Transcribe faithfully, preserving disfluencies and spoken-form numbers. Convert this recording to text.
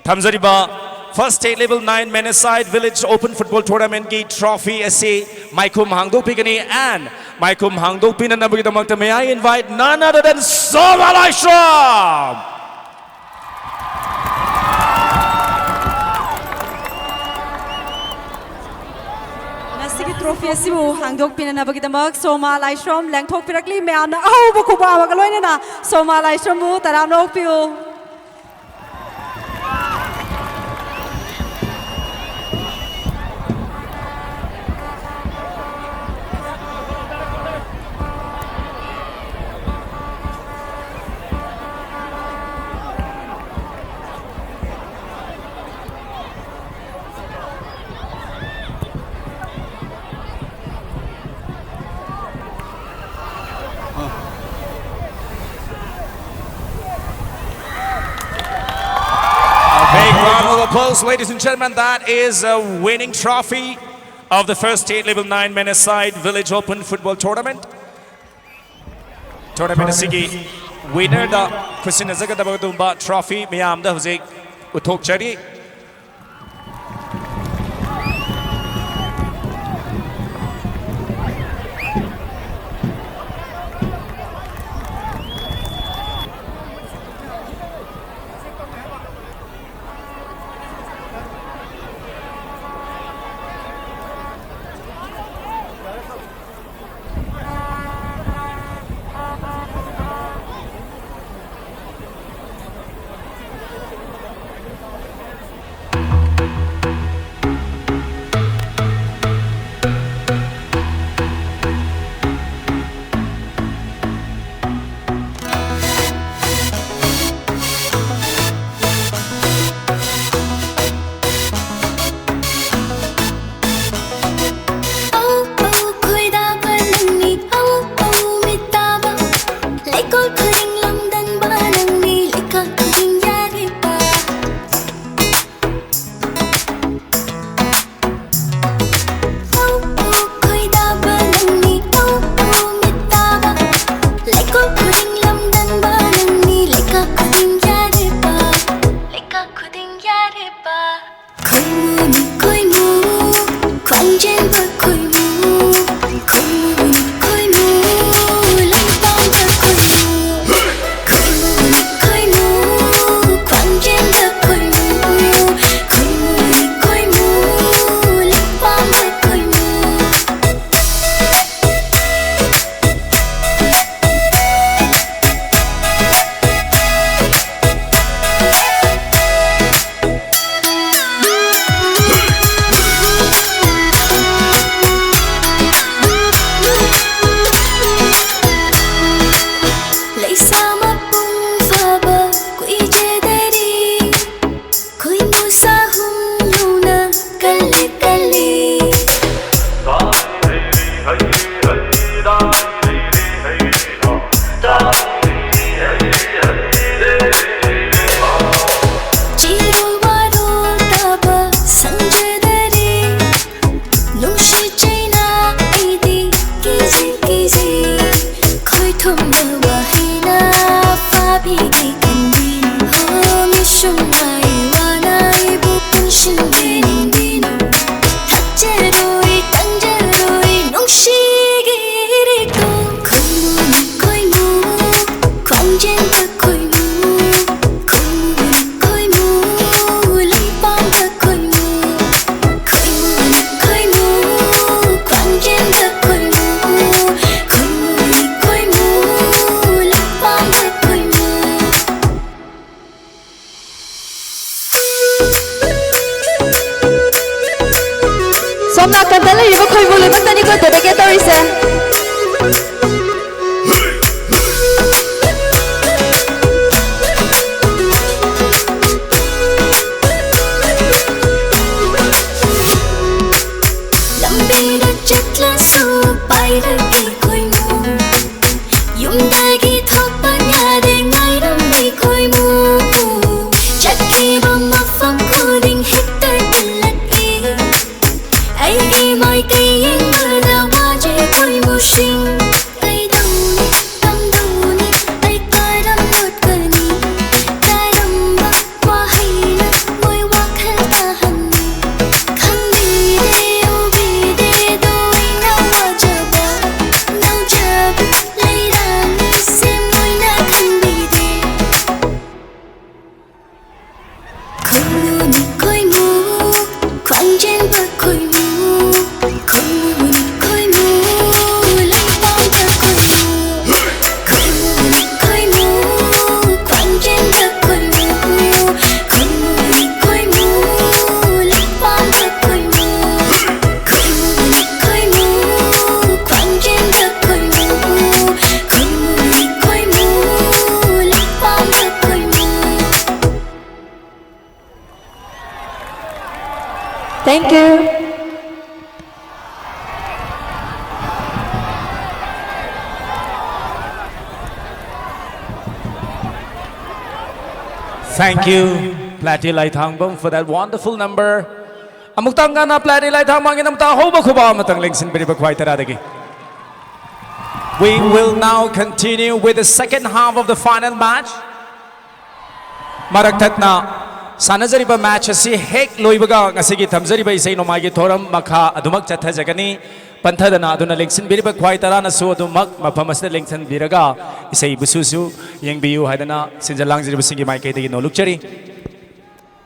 ꯊꯝꯖꯔꯤꯕ First State Level nine Men Aside Village Open Football Tournamentꯀꯤ trophy ꯑꯁꯤ ꯃꯥꯏꯈꯨꯝ ꯍꯥꯡꯗꯣꯛꯄꯤꯒꯅꯤ, and ꯃꯥꯏꯈꯨꯝ ꯍꯥꯡꯗꯣꯛꯄꯤꯅꯅꯕꯒꯤꯗꯃꯛꯇ may I invite none other than ꯁꯣꯃꯥ ꯂꯥꯏꯁ꯭ꯔꯝ꯫ ꯉꯁꯤꯒꯤ trophy ꯑꯁꯤꯕꯨ ꯍꯥꯡꯗꯣꯛꯄꯤꯅꯅꯕꯒꯤꯗꯃꯛ ꯁꯣꯃꯥ ꯂꯥꯏꯁ꯭ꯔꯝ ꯂꯦꯡꯊꯣꯛꯄꯤꯔꯛꯂꯤ꯫ ꯃꯌꯥꯝꯅ ꯑꯍꯧꯕ ꯈꯨꯕꯥꯛ ꯑꯃꯒ ꯂꯣꯏꯅꯅ ꯁꯣꯃꯥ ꯂꯥꯏꯁ꯭ꯔꯝꯕꯨ ꯇꯔꯥꯝꯅ ꯑꯣꯛꯄꯤꯌꯨ꯫ A big round of applause, ladies and gentlemen. That is a winning trophy of the First State Level nine Men Aside Village Open Football Tournament. Tournament ꯑꯁꯤꯒꯤ winnerꯗ ꯈꯨꯠꯁꯤꯟꯅꯖꯒꯗꯕ ꯑꯗꯨꯒꯨꯝꯕ trophy ꯃꯌꯥꯝꯗ ꯍꯧꯖꯤꯛ ꯎꯠꯊꯣꯛꯆꯔꯤ꯫ ꯁꯣꯝ ꯅꯥꯀꯟꯗ ꯂꯩꯔꯤꯕ ꯈꯣꯏꯃꯨ ꯂꯣꯏꯅꯃꯛꯇꯅꯤꯀꯣ dedicate ꯇꯧꯔꯤꯁꯦ꯫ ꯂꯝꯕꯤꯗ ꯆꯠꯂꯁꯨ ꯄꯥꯏꯔꯒꯦ ꯈꯣꯏꯃꯨ꯫ ꯌꯨꯝꯗꯒꯤ ꯊꯣꯛꯄ ꯌꯥꯗꯦ ꯉꯥꯏꯔꯝꯃꯤ ꯈꯣꯏꯃꯨ꯫ ꯆꯠꯈꯤꯕ ꯃꯐꯝ ꯈꯨꯗꯤꯡ ꯍꯦꯛꯇ ꯏꯜꯂꯛꯏ꯫ ꯑꯩꯒꯤ ꯃꯥꯏꯀꯩ ꯌꯦꯡꯕꯗ ꯋꯥꯖꯩ ꯈꯣꯏꯃꯨꯁꯤꯡ꯫ ꯀꯩꯗꯧꯅꯤ, ꯀꯝꯗꯧꯅꯤ, ꯑꯩ ꯀꯔꯝ ꯂꯣꯠꯀꯅꯤ? ꯀꯔꯝꯕ ꯋꯥꯍꯩꯅ ꯃꯣꯏ ꯋꯥꯈꯜ ꯇꯥꯍꯟꯅꯤ? ꯈꯪꯕꯤꯗꯦ, ꯎꯕꯤꯗꯦ, ꯗꯣ ꯑꯩꯅ ꯋꯥꯖꯕ, ꯉꯥꯎꯖꯕ ꯂꯩꯔꯥꯡꯁꯦ ꯃꯣꯏꯅ ꯈꯪꯕꯤꯗꯦ꯫ ꯈꯣꯏꯃꯨꯅꯤ ꯈꯣꯏꯃꯨ, ꯈ꯭ꯋꯥꯡꯖꯦꯟꯕ ꯈꯣꯏꯃꯨ꯫ ꯈꯣꯏꯃꯨꯅꯤ ꯈꯣꯏꯃꯨ, ꯂꯩꯄꯥꯛꯇ ꯈꯣꯏꯃꯨ꯫ ꯈꯣꯏꯃꯨꯅꯤ ꯈꯣꯏꯃꯨ, ꯈ꯭ꯋꯥꯡꯖꯦꯟꯕ ꯈꯣꯏꯃꯨ꯫ ꯈꯣꯏꯃꯨꯅꯤ ꯈꯣꯏꯃꯨ, ꯂꯩꯄꯥꯛꯇ ꯈꯣꯏꯃꯨ꯫ ꯈꯣꯏꯃꯨꯅꯤ ꯈꯣꯏꯃꯨ, ꯈ꯭ꯋꯥꯡꯖꯦꯟꯕ ꯈꯣꯏꯃꯨ꯫ ꯈꯣꯏꯃꯨꯅꯤ ꯈꯣꯏꯃꯨ, ꯂꯩꯄꯥꯛꯇ ꯈꯣꯏꯃꯨ꯫ Thank you. Thank you, Platy Laithangbam, for that wonderful number. ꯑꯃꯨꯛꯇꯪ ꯉꯟꯅ Platy Laithangbamꯒꯤꯗꯃꯛꯇ ꯑꯍꯧꯕ ꯈꯨꯕꯥꯛ ꯑꯃꯇꯪ ꯂꯦꯡꯁꯤꯟꯕꯤꯔꯤꯕ ꯈ꯭ꯋꯥꯏ ꯇꯔꯥꯗꯒꯤ꯫ We will now continue with the second half of the final match. ꯃꯔꯛ ꯊꯠꯅ ꯁꯥꯟꯅꯖꯔꯤꯕ match ꯑꯁꯤ ꯍꯦꯛ ꯂꯣꯏꯕꯒ ꯉꯁꯤꯒꯤ ꯊꯝꯖꯔꯤꯕ ꯏꯁꯩ ꯅꯣꯡꯃꯥꯏꯒꯤ ꯊꯧꯔꯝ ꯃꯈꯥ ꯑꯗꯨꯃꯛ ꯆꯠꯊꯖꯒꯅꯤ꯫ ꯄꯟꯊꯗꯅ ꯑꯗꯨꯅ ꯂꯦꯡꯁꯤꯟꯕꯤꯔꯤꯕ ꯈ꯭ꯋꯥꯏ ꯇꯔꯥꯅꯁꯨ ꯑꯗꯨꯃꯛ ꯃꯐꯝ ꯑꯁꯤꯗ ꯂꯦꯡꯁꯤꯟꯕꯤꯔꯒ ꯏꯁꯩꯕꯨꯁꯨꯁꯨ ꯌꯦꯡꯕꯤꯌꯨ ꯍꯥꯏꯗꯅ ꯁꯤꯟꯖ ꯂꯥꯡꯖꯔꯤꯕꯁꯤꯡꯒꯤ ꯃꯥꯏꯀꯩꯗꯒꯤ ꯅꯣꯜꯂꯨꯛꯆꯔꯤ꯫